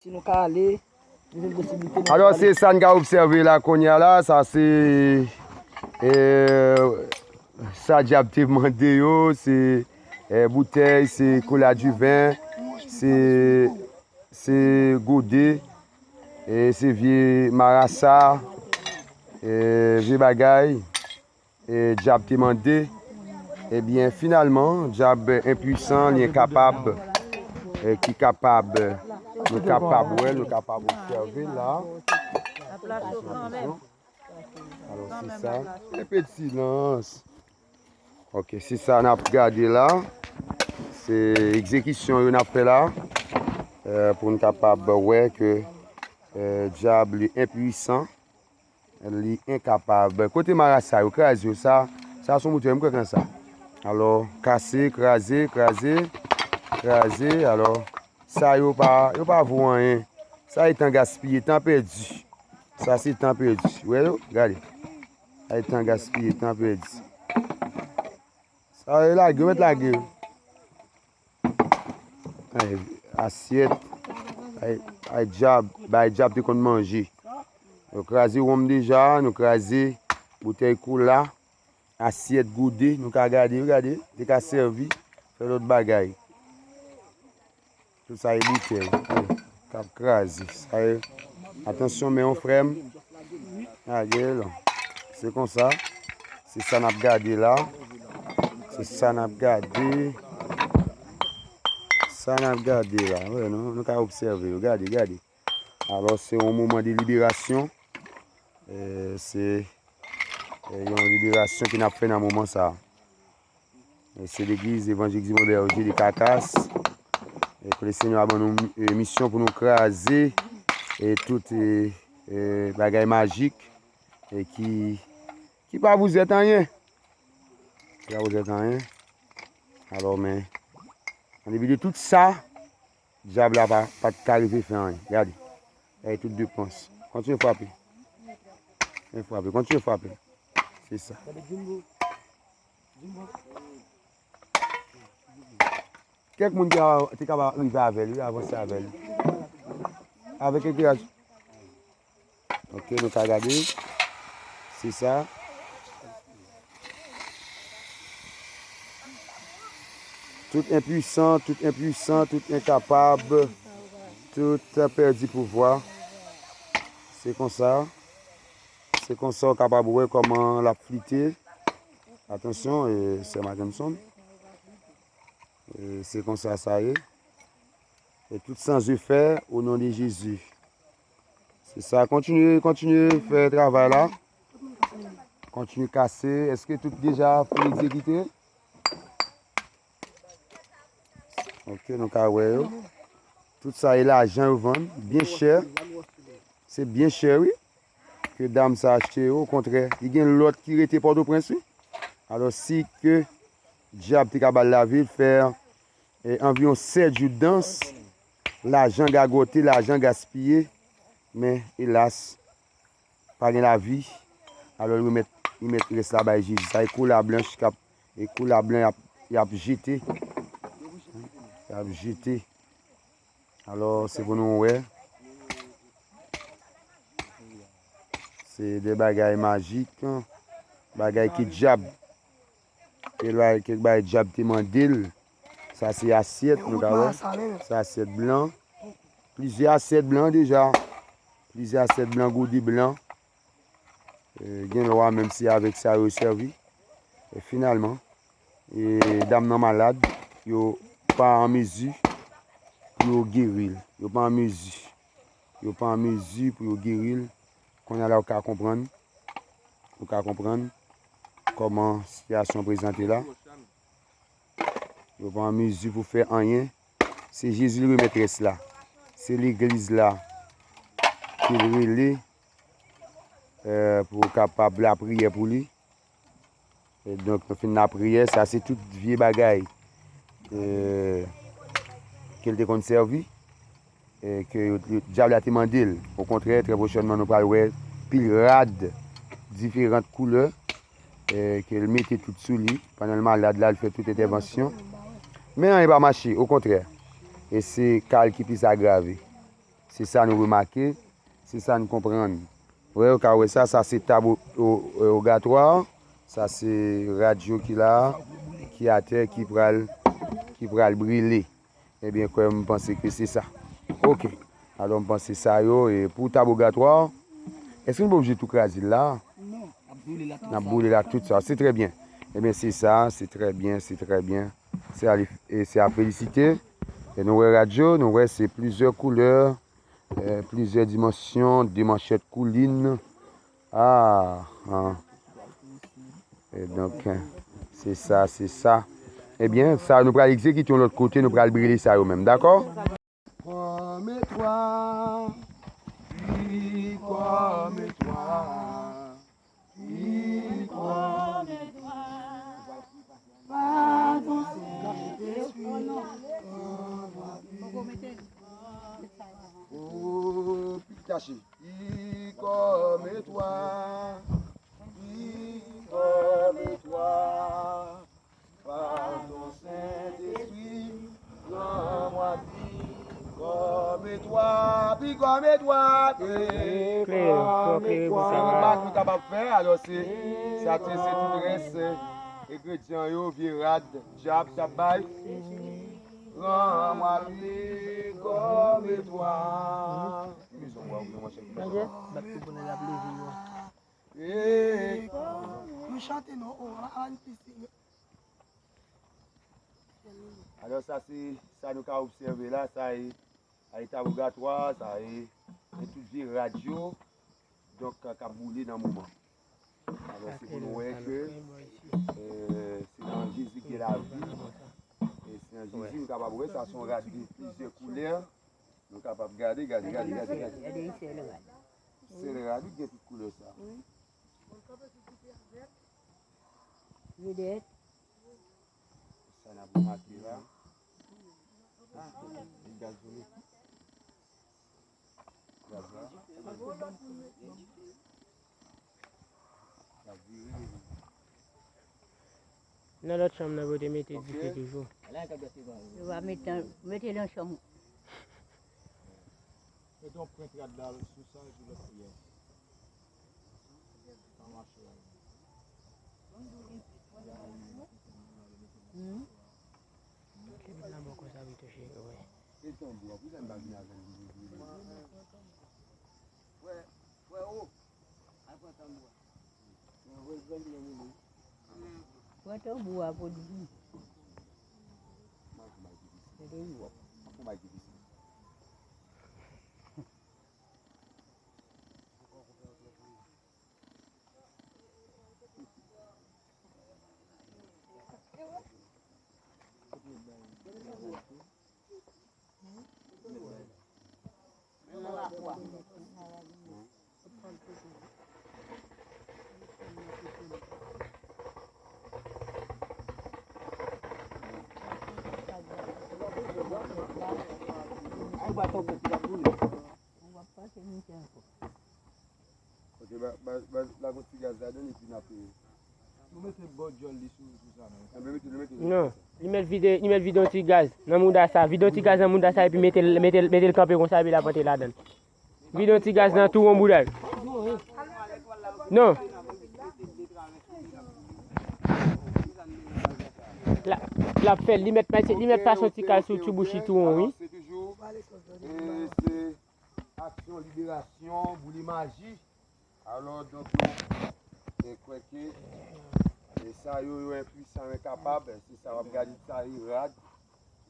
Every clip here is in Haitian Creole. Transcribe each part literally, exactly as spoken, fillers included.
Si nou ka ale, nou jwenn posiblite nou Alò, ale. Se sa n ka obsève la kounye a la, sa se, e, sa dyab te mande yo, se, e, boutèy, se kola diven, se, se gode, e, se vye marasa, e, vye bagay. E, dyab te mande, ebyen, finalman, dyab enpwisan, li enkapab, e, ki kapab, nou kapab wè, nou kapab obsève la. Alò, se sa. Enpe de silans. Ok, se sa n ap gade la. Se egzekisyon yo n ap fè la, e, pou n kapab wè ke, e, dyab li enpwisan. Li enkapab. Kote marasa yo, kraze yo. Sa, sa se yon boutèy, m kwè k nan sa. Alò, kase, kraze, kraze, kraze. Alò, sa yo pa, yo pa vo anyen. Sa e tan gaspiye, tan pèdi. Sa se tan pèdi. Wè yo? Gade. Sa e tan gaspiye, tan pèdi. Sa yo lage, yo mèt lage yo. Ay, asyèt. Ay, ay, dyab. Bay dyab te konn manje. Nou kraze wonm deja, nou kraze boutèy kola, asyèt, gode, nou ka gade, gade, te ka sèvi, fè lòt bagay. Tout sa e boutèy, k ap kraze. Sa e, atansyon, men yon frè m. Gade la. Se konsa. Se sa n ap gade la. Se sa n ap gade. Sa n ap gade la. Wè, nou, nou ka obsève yo. Gade, gade. Alò, se yon moman de liberasyon. E, se, e, yon liberasyon ke n ap fè nan moman sa a. E, se legliz Evanjelik Dimoun Bèje de Kakas. E, ke Lesenyè a ban nou, e, misyon pou nou kraze, e, tout, e, e, bagay majik, e, ki, ki pa vouzèt anyen. Ki pa vouzèt anyen. Alò, men, an depi de tout sa, dyab la pa, pa t ka rive fè anyen. Gade. Gade tout depans. Kontinye frape. Kontinye frape. Kontinye frape. Se sa. Kèk moun te ka, te ka rive avè l, wi, avanse avè l. Avèk ekleraj. Ok, nou ka gade. Se sa. Tout enpwisan, tout enpwisan, tout enkapab, tout pèdi pouvwa. Se konsa. Se konsa w kapab wè kòman l ap flite. Atansyon, e, sè Mackenson. E, se konsa sa ye. E tout sans je fè o non de Jezi. Se sa, kontinye, kontinye fè travay la. Kontinye kase. Èske tout deja fin egzekite? Ok, nou ka wè yo. Tout sa e lajan yo vann, byen chè. Se byen chè, wi. Ke dam sa achte yo, okontrè, li gen lòt ki rete Pòtoprens, wi. Alò, si ke dyab te ka ba l lavi, l fè, e, anviwon sèt jou dans, lajan gagote, lajan gaspiye, men, elas, pa gen lavi. Alò, li remèt, li remèt rès la bay Jezi. Sa e kola blanch k ap, e kola blan y ap, y ap jete. Y ap jete. Alò, se pou nou wè. Se de bagay majik, bagay ke dyab, ke bay, ke bay dyab te mande l. Sa se asyèt, nou ka wè. Se asyèt blan. Plizyè asyèt blan deja. Plizyè asyèt blan, gode blan. E, gen lwa menm si avèk sa yo sèvi. E finalman, e, dam nan malad, yo pa an mezi pou yo geri l. Yo pa an mezi. Yo pa an mezi pou yo geri l. Kounye a la, ou ka konprann. Ou ka konprann kòman sitiyasyon prezante la. Yo pa an mezi pou fè anyen. Se Jezi l remèt rès la. Se legliz la ke l rele, e, pou kapab lapriyè pou li. E donk, nou fin lapriyè, sa se tout vye bagay, e, ke l te konn sèvi, e, ke yo, yo, dyab la te mande l. Okontrè, trè pwochènman, nou pral wè pil rad diferan koulè, e, ke l mete tout sou li. Pandan l malad la, l fè tout entèvansyon. Men anyen pa mache, okontrè. E se ka l ki plis agrave. Se sa nou remake, se sa n konprann. Wè, ou ka wè sa, sa se tab o-, o-, ogatwa, sa se rad yo ki la, ki atè, ki pral, ki pral brile. Ebyen, kwè m panse ke se sa. Oke. Alò, m panse sa yo, e pou tab ogatwa, èske nou pa oblije tou kraze l la? Non, n ap boule l ak tout sa. N ap boule l ak tout sa. Se trè byen. Ebyen, se sa, se trè byen, se trè byen. Se a, e se a felisite. E nou wè rad yo, nou wè se plizyè koulè, e, plizyè dimansyon, de manchèt koulin. Ah, ah. E donk, e, se sa, se sa. Ebyen, sa nou pral egzekite yon lòt kote, nou pral brile sa yo menm, dakò? Comme toi, puis comme toi, puis comme toi. Par ton Saint-Esprit, envoie-moi. Oh, pi kache. Puis comme toi, puis comme toi. Par ton Saint-Esprit, rends-moi pur comme toi, pur comme toi, pur comme toi. Se yon bak nou kapab fè, alò se, sa te se tout rès, e, engredyan yo, vye rad, djab, t ap bay. Rends-moi pur comme toi. Li bezwen wè w, non, monchè. Bak tou bonè l ap leve yo. Hey. Nou chante non, oh, ala, ala n pisi. Alò, sa se sa nou ka obsève la, sa e, a, tab ogatwa, sa e, e tout vye rad yo, donk, k ap boule nan moman. Alò, se pou nou wè ke, e, se nan Jezi gen lavi, e se nan Jezi nou kapab wè sa, se yon rad de plizyè koulè. Nou kapab gade, gade, gade, gade, gade. Gade, gade, sèl rad. Sèl rad, wi, gen tout koulè sa. Wi. Vedèt. Sa n ap remake la. Ah, li gaz vini. Gaz la. Nan lòt chanm nan, pou te mete dife toujou. Yo va mete, mete nan chanm ou. Mete yon pwent rad la sou sa epi lòt koulè. Sa mache la. Hmm. Kèm nan bò konsa, wi, touche, wi. E tanbou a, poukisa m pa vin avè l? Frè, frè, o, al pran tanbou a. Mwen vle jwenn nan moulen. Pran tanbou a pou di. Mwen te wòp. Ok, ba, ba, ba, la gon ti gaz ladan epi n ap, eh, nou mete bò djòl li sou, sou sa, non? Enben, mete, nou mete. Non, li mèt vide, li mèt vide yon ti gaz nan mouda sa, vide yon ti gaz nan mouda sa epi mete l, mete l, mete l kanpe konsa epi l ap antre ladan l. Vide yon ti gaz nan tou won bouda l. Non. L ap, l ap fè l, li mèt pase, li mèt pase yon ti kal sou ti bouch li tou won, wi. Se toujou, eh, se aksyon liberasyon, boule maji. Alò, donk, nou, e kwè ke, e sa yo, yo enpwisan, yo enkapab, se sa w ap gade, sa e rad,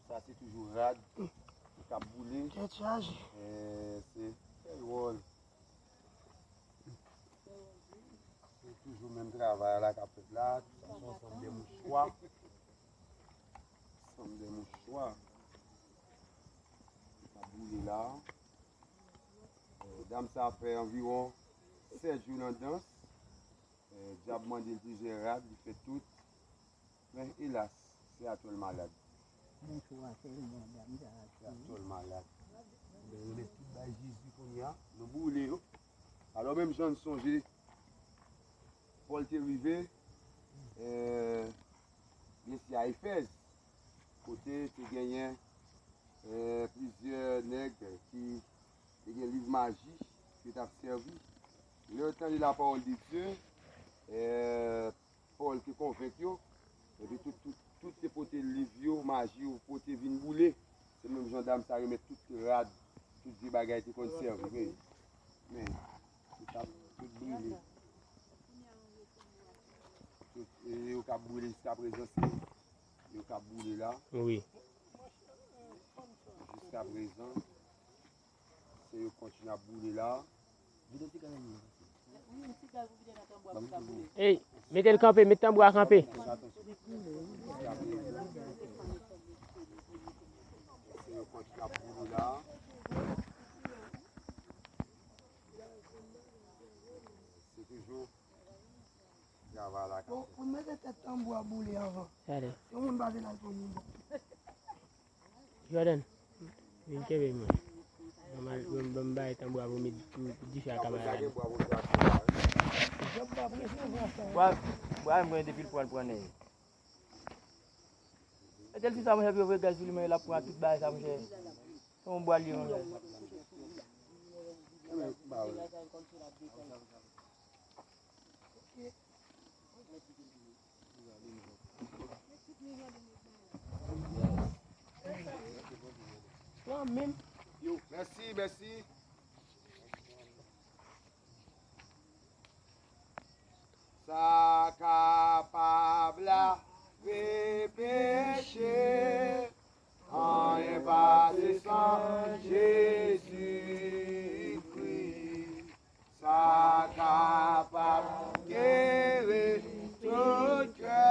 sa se toujou rad, ki ap boule. Tèt chaje. E, se, se dwòl. Se toujou menm travay la k ap fèt la, sa se ansanm de mouchwa. Ansanm de mouchwa. K ap boule la. Eh, dam sa fè anviwon sèt jou nan dans. Eh, dyab mande l plizyè rad, li fè tout. Men elas, se atò l malad. Mouchwa sèlman dam sa a. Se atò l malad. Ebyen, yo met tout bay Jezi kounye a, nou boule yo. Alò, menm jan n sonje, Pòl te rive, eh, byen si a Efèz, kote te genyen, eh, plizyè nèg ki Liv maji, yo t ap sèvi. Lè yo tande lapawòl de Dye, eh, Pòl te konvenk yo, epi tout, tout, tout te pote liv yo, maji yo, pote vin boule. Se menm jan dam sa remèt tout rad, tout vye bagay te konn sèvi, men, men, tout ap, tout brile. Tout, e yo k ap boule jiskaprezan, se yo k ap boule la. Wi. Jiskaprezan, se yo kontinye ap boule la. Ey, mete l kanpe, met tanbou a kanpe. Se yo kontinye ap boule la. Se toujou travay la k ap fèt. Pou, pou n mete tèt tanbou a boule anvan. Gade. Yon moun pa vin al pran moun. Jordan, vin kenbe mwen. Ban m al, ban m, ban m bay tanbou a pou m met pou, pou dife a ka bay la. Bwa, bwa, mwen depi l pran, l pran nèg. E tèl fi sa, monchè, pou yo voye gaz sou li, men l ap pran tout bagay sa, monchè. Se yon bwa li ye, monchè. Mèsi, mèsi. Sa kapab lave peche, anyen pase san Jezikri. Sa kapab geri tout kè,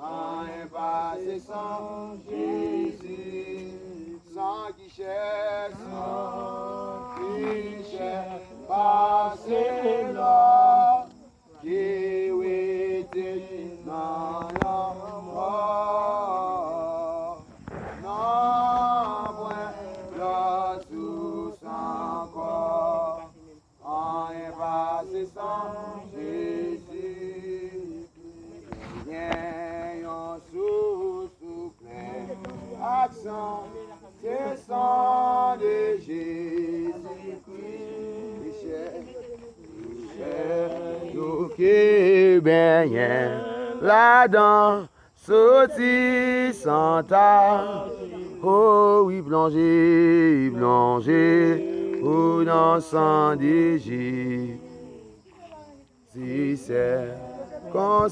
anyen pase san Jezi. San ki chè, san ki chè pase lò, ki rete nan lanmò. Nanpwen lòt sous ankò. Anyen pase san Jezi. Gen yon sous tou plen ak san, se san de Jezikri. Richè, richè, nou ki benyen ladan. Soti san tach, o wi plonje, plonje, o nan san de Jezi, se kon